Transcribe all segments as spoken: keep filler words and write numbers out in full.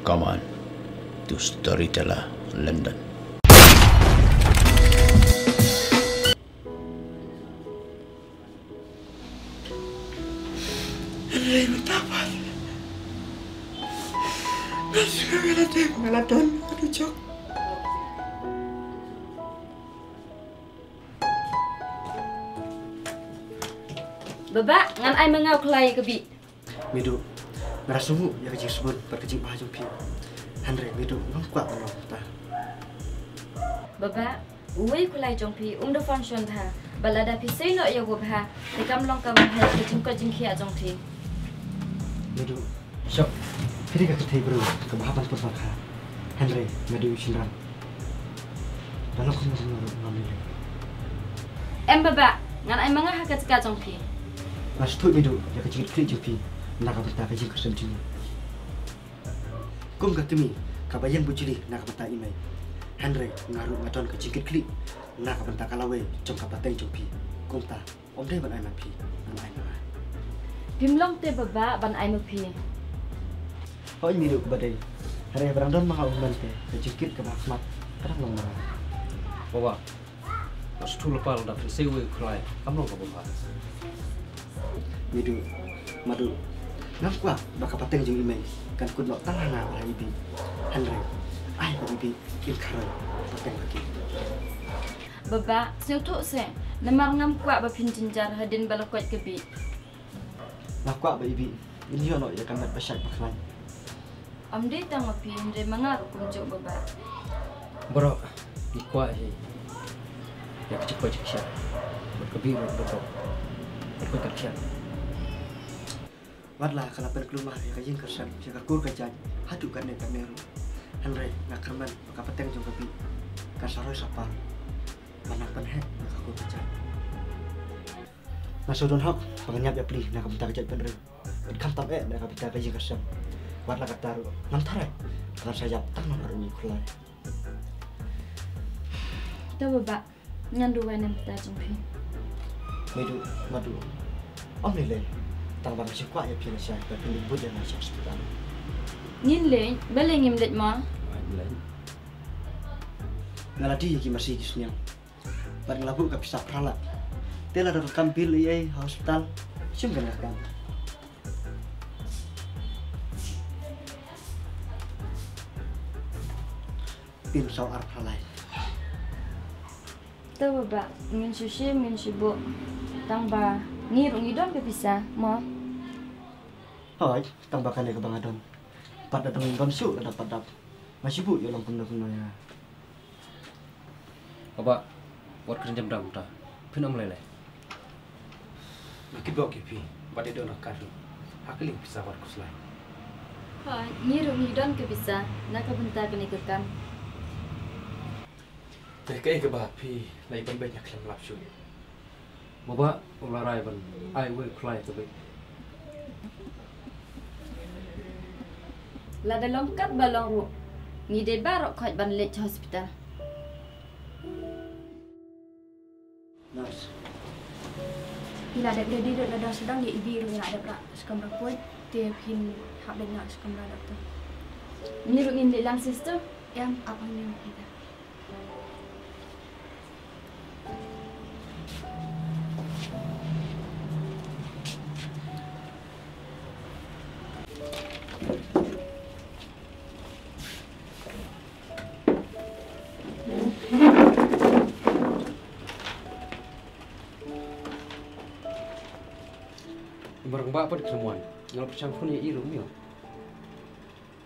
Come on to Storyteller London. Hynrei mynta pat nga sngewthuh ïa lade ba nga la don ha ka jong. Baba, ngan ai ma nga u khlai ka bih. Midu, nga da sngewthuh ïa ka jingsngewbha bad ka jingpang jong phi. Hynrei Midu, ngam kwah ban long kumta. Baba, uwei u khlai jong phi um da function bha, bad lada phi sei noh ïa u bha, te kam long kaba bha ïa ka jingkoit jingkhiah jong phi. Midu, shok, phi dei ka kynthei briew kaba hap ban pyrshang bha. Hynrei nga dei u shynrang. Ba long kumno kumno ruh ngam lei lei. Em baba, ngan ai ma nga ha ka jaka jong phi. Nga sngewthuh Midu ïa ka jingkitkhlieh jong phi na ka bynta ka jingkyrshan jong ngi. Kum ka kmie kaba ïeng bujli na ka bynta i mei, hynrei nga ruh nga don ka jingkitkhlieh na ka bynta ka lawei jong ka pateng jong phi. Kumta, ym dei ban ai ma phi, ngan ai ma nga. Phim long te baba ban ai ma phi. Hooid Midu kaba dei. Hynrei haba dang don ma nga u hynmen te, ka jingkit kaba ha khmat ka dang long ma nga. Baba, nga sngewthuh lypa lada phin sei uwei u khlai kam long kaba bha. Midu, Madu, ngam kwah ba ka pateng jong i mei kan kut noh tang ha nga bad ha i Bih. Hynrei ai ba i Bih kin kharoi pateng ba ki. Baba, sngewthuh seh, namar ngam kwah ba phin jynjar hadien ba la koit ka Bih. Nga kwah ba i Bih in ïoh noh ïa ka met ba shait ba khlaiñ. Ym dei tang ma phi hynrei ma nga ruh kumjuh baba. Baroh ngi kwah hi ïa ka jingkoit jingkhiah bad ka Bih ruh baroh ka koit ka khiah. Wat la ka la pynkulmar ïa ka ïing ka sem, ïa ka kur ka jait haduh katne katne ruh, hynrei nga kyrmen ba ka pateng jong ka Bih kan sa roi sa par ban nang pynheh ïa ka kur ka jait. Nga shu don hok ba ngan ïap ïapli na ka bynta ka jaitbynriew bad khamtam eh na ka bynta ka ïing ka sem. Wat la katta ruh ngam tharai ba ngan sa ïap tang namar une u khlai. To baba, ngan duwai na ka bynta jong phi. Midu, Madu, ym lei lei. Tang ba nga shu kwah ïa phi lashai ba phin leit bud ïa nga sha hospital. Ngin leit, balei ngim leit mo? Ngin leit. Nga la die ïa ki masi ki sniang. Bad nga la buh ka pisa phra lak. Te lada donkam bill ei ei ha hospital, shim kane ka kam. Pin saw ar phra lai. To baba, ngin shu shim, ngin shu buh. Tang ba ngi ruh ngi don ka pisa mo. Hooid, tang ba kane kaba nga don. Pat lada ngim don shuh lada pat dap, nga shu buh ïa long kumno kumno ïa nga. Baba, wat kren jam dam ta. Phin ym lei lei. Nga kitbok ïa phi ba dei don ha ka ruh ha ka liang pisa wat khuslai. Ha, ngi ruh ngi don ka pisa na ka bynta kane ka kam. Te kaei kaba phi la ïa ban beit na khlem lap shuh? Baba u la rai ban ai uwei u khlai ka beit. Lada long katba long ruh, ngi dei baroh khoit ban leit hospital. Nurse. Phi la dep ready ruh, lada sdang ïa i Bih ruh la dep rah sha kamra poi, te phin hap leit noh sha kamra doctor. Ngi ruh ngin leit lang sister. Em, ap hangne ïa phi da. Marang ba pat ka someone. Nga la pyrshang phone ïa i ruh ym ïoh.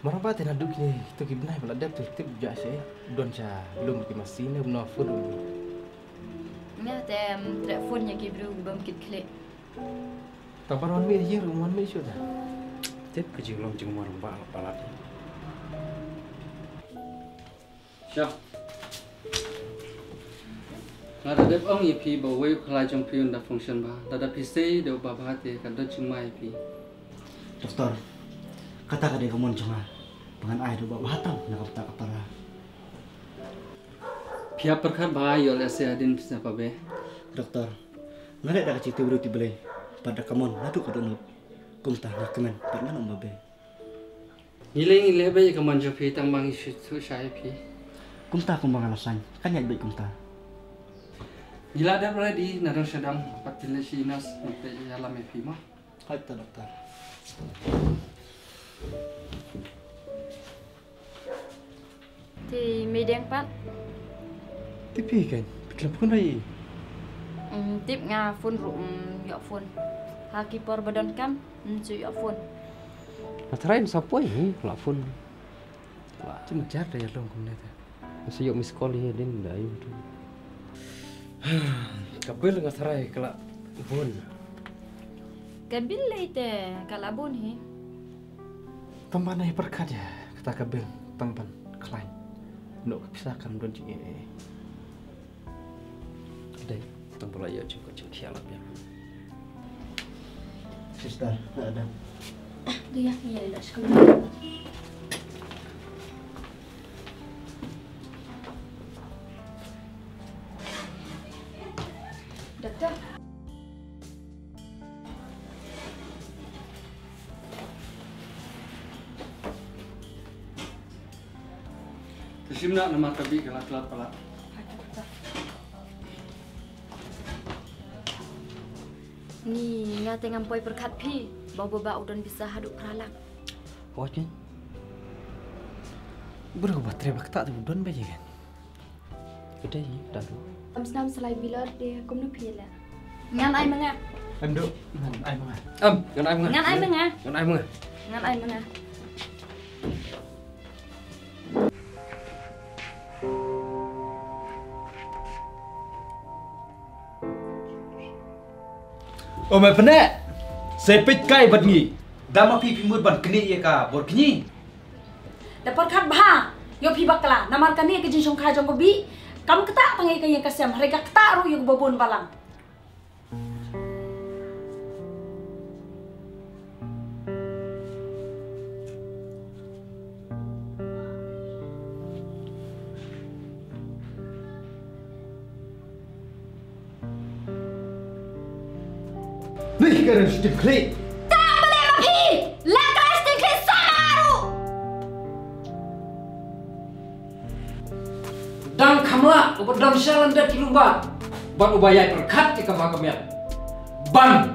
Marang ba te naduh kine kito ki bnai ba la dep te tip ja seh don sha lum ki masi ne bno phone ruh. Nga te em treh phone ïa ki briew ki bym kit khlieh. Tang ban wan mih ïa ruh wan mih shuh ta. Tip ka jinglong jingmar ba la palat. Sha. Nga da dep ong ïa phi ba uwei u khlai jong phi un da function bha. Lada phi sei da uba bha te ka dei jingma ïa phi. Doktor, kata ka dei ka mon jong nga ba ngan ai da uba bha tam na ka bynta ka para. Phi ïa pyrkhat bha ïoh lehse hadien phi sa pabe. Doktor, nga leh da ka jingtip briew tip Blei bad da ka mon naduh ka dohnud. Kumta nga kmen bad ngan ym babe. Ngi leh ngi leh beit ïa ka mon jong phi tang ba ngi shu shu sha ïa phi. Kumta kumba nga la sngewthuh kan ïa beit kumta. Ngi la dep ready na dong sha dong pat phi leit sha ïing nurse ngi peit ïalam ïa phi mo. Hooid te doktor. Te mei deng pat. Te phi kan phi khlem phone ïa i. Mm, tip nga phone ruh, mm, ïoh phone. Ha ki por ba donkam, mm, shu ïoh phone. Nga tharai sa poi hi la phone. Wah. Cuma jar da ïa long kumne te. Nga sa ïoh miss call hi din da ïoh tu. Ka bill nga tharai ka la bun. Ka bill lei te ka la bun hi. Tang ban ai pyrkhat ïa kata ka bill tang ban khlaiñ. Noh ka pisa kam don jingeh. Dei, tang ba la ïoh jingkoit jingkhiah la biang. Sister, na da. Dei ïa, ïa, ïa, sekolah. Doktor. Te shim noh namar ka bih ka la tlot palat. Ni nga te ngam poi pyrkhat phi ba u baba u don pisa haduh phra lak. Wat kan. Bro ba tre ba kata tu don ba ye kan. Kedai ni dah tu. Am snam salai bilor de kumno phi la. Ngan ai ma nga. Em duk, ngan ai ma nga. Em, ngan ai ma nga. Ngan ai ma nga. Ngan ai ma nga. Ngan ai ma nga. O mei pyneh. Sa peit kai bad ngi. Da ma phi phi mut ban knieh ïa ka bor kñi. Da pyrkhat bha ïa phi bakla, namar kane ka jingshongkha jong ka bih kam ktah tang ïa ka ïing ka sem, hynrei ka ktah ruh ïa ka babun balang. Ni ka ren shiteng khlieh. Tang balei ma phi? Leh ka ren shiteng khlieh sama ruh. Dang kham lah uba don sha lyndet ki lum ba ban uba ïai pyrkhat ïa ka ba ka miat. Ban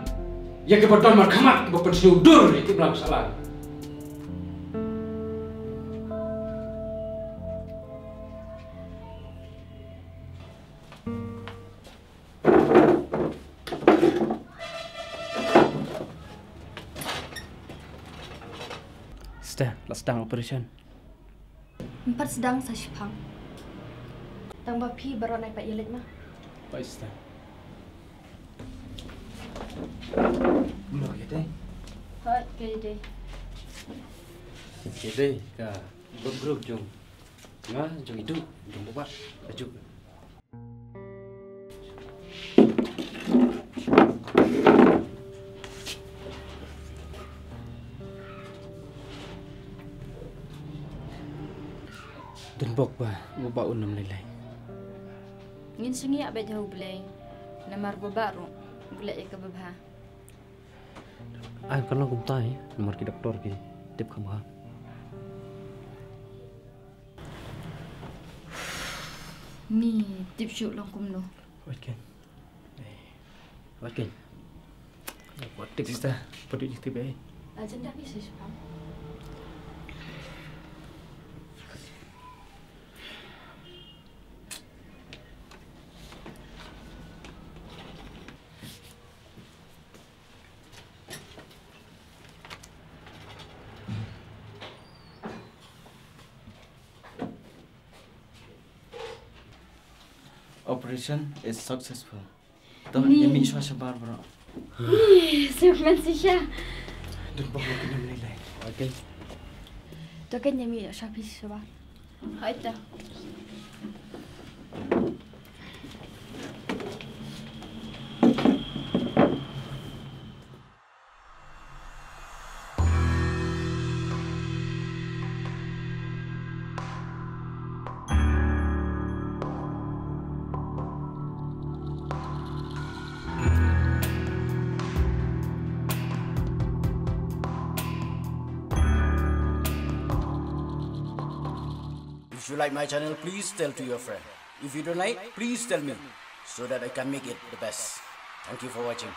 ïa kiba don markhmat kiba pynsngewdur ïa ki blang sha lang. Sister, la sdang operation. Em pat sdang sa shipang. Tang ba phi baroh nai pat ïa leit ma. Bye, sister. Kumno ka dei? Hooid, ka dei. Ka dei ka group group jong nga jong Idu jong Baba ka juk. Don bok ba, ba un ym lei lei. Ngin sngiah beit ha U Blei. Namar ba ba ruh u leh ïa kaba bha. Ai kan long kumta hi, namar ki doktor ki tip kham bha. Ni tip shuh long kumno. Wat ken. Wat ken. Wat tip. Sister, padu ni tip eh. Ajenda ni sih. Operation is successful. To, ni. Ïa mih shuwa shabar bro. Ni, suk man sisha. Don bok lo kinem ni lai. Okay. To kan ïa mih shuwa phi shabar. Hai ta. If you like my channel, please tell to your friend. If you don't like, please tell me so that I can make it the best. Thank you for watching.